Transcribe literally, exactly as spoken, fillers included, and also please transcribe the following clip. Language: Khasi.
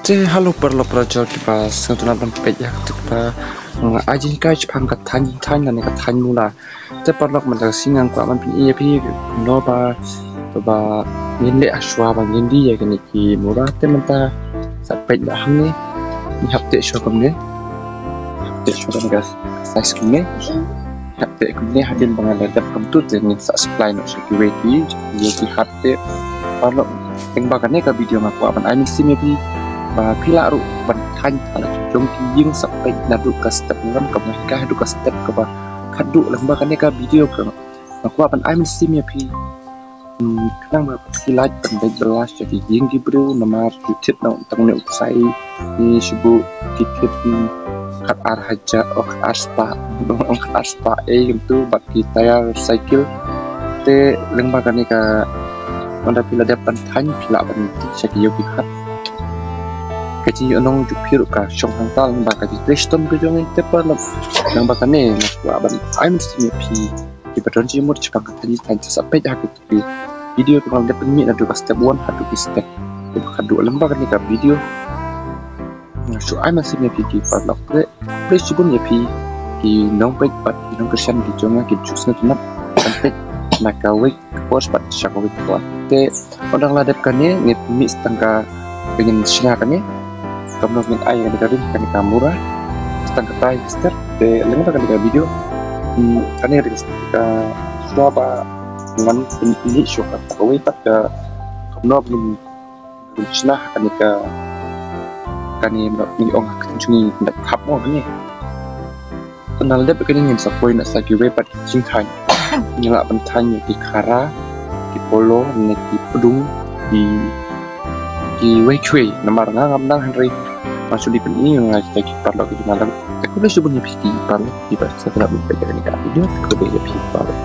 Te hello paralok parajor kiba sngewtynnat ban peit ïa kata kaba nga ai jinghikai shaphang ka thaiñ jingthaiñ lane ka thaiñ mula. Te paralok mynta ka sngi nga kwah ban pyni ïa phi kumno ba, ba ngin leh hashwa ba ngin die ïa kine ki mura. Te mynta sa peit ba hangne ngi hap teh shuwa kumne. Hap teh shuwa kumne ka size kumne. Hap teh kumne hadien ba nga la dep kumtu te ngin sa supply noh sha kiwei ki ïa ki hat. Te paralok, lyngba kane ka video nga kwah ban ai mynsiem ïa phi ba phi lah ruh ban thaiñ ha la ki jong ki ïing, sa peit naduh ka step one kaba nga hikai haduh ka step kaba khatduh. Lyngba kane ka video ka nga kwah ban ai mynsiem ïa phi. Hmm, khnang ba phi lah ban beit bylla sha ki ïing ki briew namar ki thied noh tang ne u ksai. Ngi shu buh ki thied, hmm, khat ar hajar, oh, khat ar spah, khat ar spah ei kumtu bad ki tyre cycle. Te lyngba kane ka, ynda phi la dep ban thaiñ phi lah ban die sha ki ïew ki hat. Ka jingïohnong jong phi ruh ka shong hangta lyngba ka jingtrei shitom ka jong ngi. Te paralok, lyngba kane nga kwah ban ai mynsiem ïa phi kiba don jingmut shaphang ka thaiñ jingthaiñ, sa peit ha ki video kiba nga la dep pynmih naduh ka step one haduh ki step kaba khatduh. Lyngba kane ka video nga shu ai mynsiem ïa phi ki paralok. Khublei shibun ïa phi ki nongpeit bad ki nongkyrshan ki jong nga kiba shu sngewtynnat ban peit na kawei ka por bad sha kawei ka por. Te ynda la dep kane ngin pynmih tang ka, ngin shna kane kumno ngin ai kane ka ring kane ka mura tang ka tai ka step. Te lyngba kane ka video, hmm, kane ring ka shuwa ba ngan pyni shuwa ka kawei pat ka kumno ngin shna kane ka, kane ba ngi ong ha ka ktien jong ngi ka khap mo kane. Te ynda la dep kane ngin sa poi noh sha kiwei pat ki jingthaiñ. Ngi lah ban thaiñ ïa ki khara, ki polo ne ki pdung, ki, kiwei kiwei. Namar nga ngam nang hynrei nga shu dei pyni ïa ki paralok ki jingmut. Te khublei shibun ïa phi ki paralok kiba sngewtynnat ban peit ïa kane ka video. Te khublei ïa phi paralok.